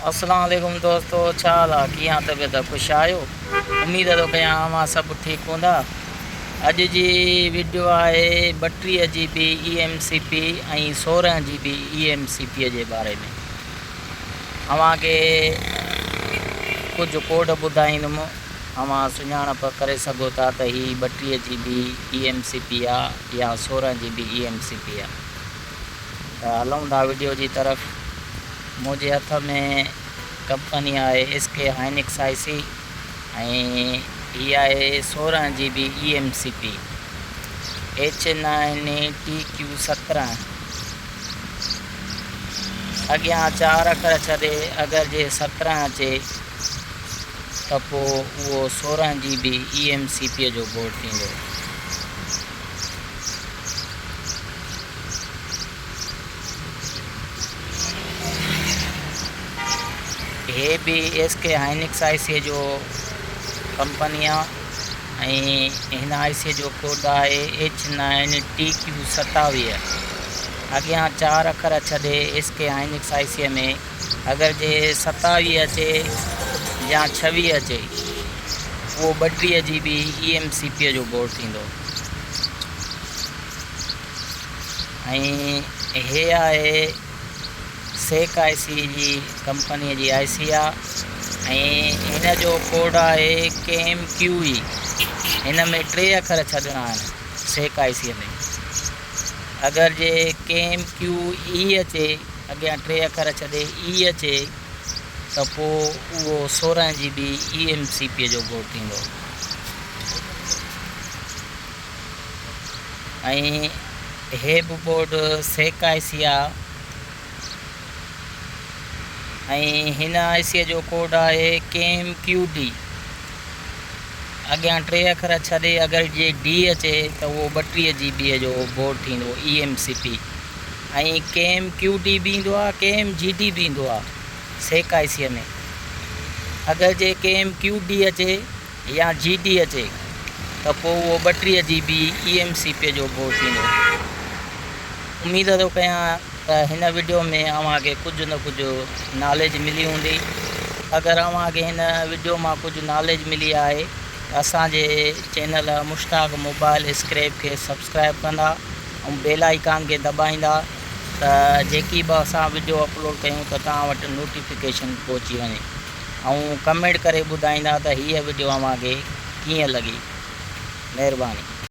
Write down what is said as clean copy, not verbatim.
اسلام عليڪم دوستو ڇا حال آ ڪيئن آ طبيعت خوش آهيو اميد ٿو ڪيان اوهان سڀ ٺيڪ هوندا اڄ جي وڊيو آهي 32 G B E M C P ۽ 16 G B E M C P جي باري ۾ اوهان کي ڪجهه ڪوڊ ٻڌائيندم اوهان سڃاڻپ ڪري سگهو ٿا ته هي 32 G B E M C P آ يا 16 G B E M C P آ ته هلون ٿا وڊيو جي طرف. منهنجي هٿ ۾ ڪمپني آهي ايس ڪي هائنڪس آئي سي ۽ هي آهي 16 G B E M C P H nine T Q 17 اڳيان چار اکر ڇڏي اگر جي 17 اچي ته پوء اهو 16 G B E M C P جو بورڊ ٿيندو. هي به ايس ڪي هائنڪس آئي سي جو ڪمپني آ ۽ هن آئي سي جو ڪوڊ آهي ايڇ نائن ٽي ڪيو 27. اڳيان چار اکر ڇڏي ايس ڪي هائنڪس آئي سي ۾ اگر جي 27 اچي يا 26 اچي اهو 32 G B E M C P جو بورڊ ٿيندو. ۽ هي آهي سيڪ آئي سي جي ڪمپني جي آئي سي آ ۽ هن جو ڪوڊ آهي ڪي ايم ڪيو اي. هن ۾ ٽي اکر ڇڏڻا آهن سيڪ آئي سي ۾ اگر جي ڪي ايم ڪيو اي اچي اڳيان ٽي اکر ڇڏي اي اچي ته پوء اهو 16 G B E M C P جو بورڊ ٿيندو. ۽ هي به بورڊ سيڪ آئي سي آ ۽ هن آئي سي جو ڪوڊ آهي ڪي ايم ڪيو ڊي. اڳيان ٽي اکر ڇڏي اگر جي ڊي اچي ته اهو 32 جي بي جو بورڊ ٿيندو E M C P. ۽ K M Q D به ايندو آ، ڪي ايم جي ڊي به ايندو آ سيڪ آئي سي ۾. اگر جي ڪي ايم ڪيو ڊي اچي يا جي ڊي اچي ته پوء اهو 32 G B E M C P جو بورڊ ٿيندو. اميد ٿو ڪيان ته هن وڊيو ۾ اوهان کي ڪجهه نه ڪجهه ناليج ملي هوندي. اگر اوهان کي هن وڊيو مان ڪجهه ناليج ملي آهي ته اسان جي چينل مشتاق موبائل اسڪريپ کي سبسڪرائب ڪندا ۽ بيل آئيڪان کي دٻائيندا ته جيڪي به اسان وڊيو اپلوڊ ڪيون ته توهان وٽ نوٽيفڪيشن پهچي وڃي. ۽ ڪمينٽ ڪري ٻڌائيندا ته هيء وڊيو اوهان کي ڪيئن لڳي. مهرباني.